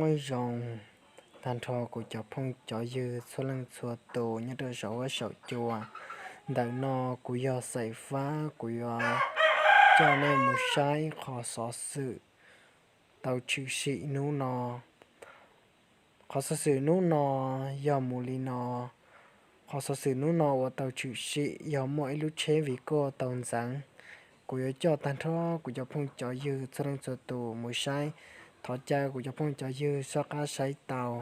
Nyob zoo tag nrho kuv cov phooj cov ywg txhua leej txhua tus nyob rau saum huab saum cua. Ntawm no kuv yog Xaim Fab, kuv yuav coj nej mus saib qhov xov xwm tau tshwm sim hnub no. Qhov xov xwm hnub no yog mus li no. Qhov xov xwm hnub no uas tau tshwm sim yog muaj ib lub tsheb Vigo tau ntxeev. Kuv yuav coj tag nrho kuv cov phooj cov ywg txhua leej txhua tus mus saib. Thov caw kuv cov phooj cov ywg soj qab saib tau.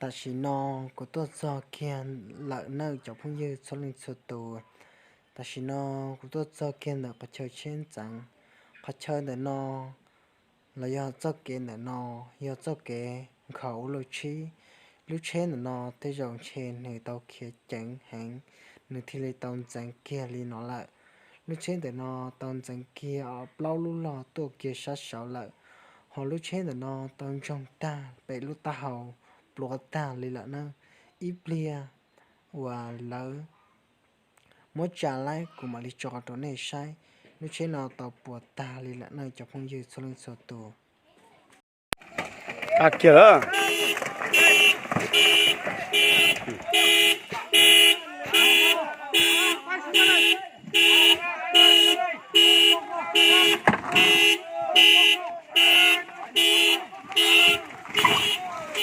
Tam sim no kuv tuaj txog kiag lawm nawb cov phooj ywg txhua leej txhua tus. Tam sim no kuv tuaj txog kiag ntawm qhov chaw tsheb ntxeev. Qhov chaw ntawm no los yog txoj kev ntawm no yog txoj kev nkhaus ua luaj tsheb. Lub tsheb ntawm no tej zaum ntshe nws tau khiav ceev heev, nws thiaj li tau ntxeev kiag li no lawm. Lub tsheb ntawm no tau ntxeev kiag plaub lub log tuaj kiag sab saud lawm, ho lub tsheb ntawm no tau ntsoog tag pem lub taub hau, pluav tag li lawm na. Ib pliag uas lawv muab tsa laib kuv mam li tso rau nej saib. Lub tsheb no tau puas tag li lawm na cov phooj ywg txhua leej txhua tus. Tag kiag lawm.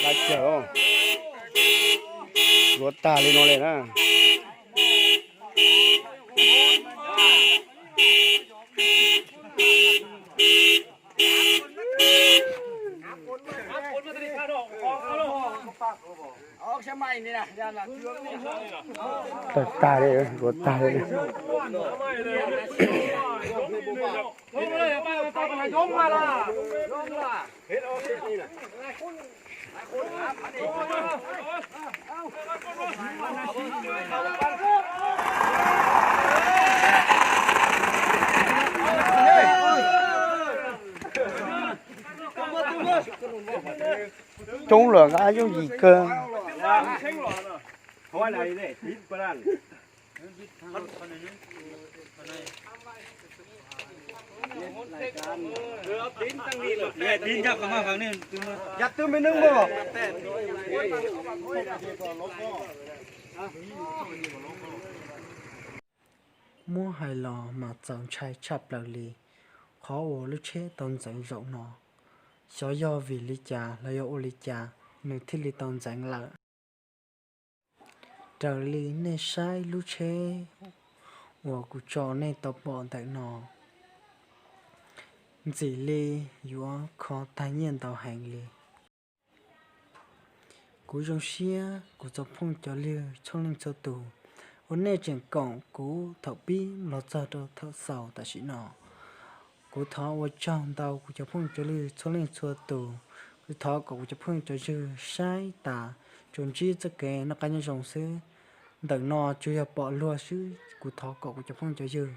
Tag kiag, pluav tag li no li na. Tag tag li, kuv tag li. Coob lawm, nqa yooj yim kawg. Muab hais los mas txaus ntshai tshaj plaws li qhov uas lub tsheb tau ntxeev zaum no. Xyov yog vim li cas los yog ua li cas nws thiaj li tau ntxeev lawm. Raws li nej saib lub tsheb uas kuv tso nej tau pom ntawm no, ntxim li yuav kho tag nyiaj ntau heev li. Kuv zoo siab kuv tsoom phooj cov ywg txhua leej txhua tus uas nej tseem koom kuv thaum pib los txog rau thaum xaus tam sim no. Kuv thov ua tsaug ntau kuv cov phooj cov ywg txhua leej txhua tus. Kuv thov kom kuv cov phooj cov ywg saib tas tsuas ntsib txoj kev noj qab nyob zoo xwb. Ntawm no tsuas yog pom luag xwb, kuv thov kom kuv cov phooj cov ywg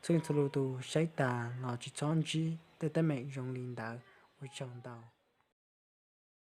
txhua leej txhua tus saib tas los tsis txhob ntsib tej teeb meem zoo li ntawd. Ua tsaug ntau.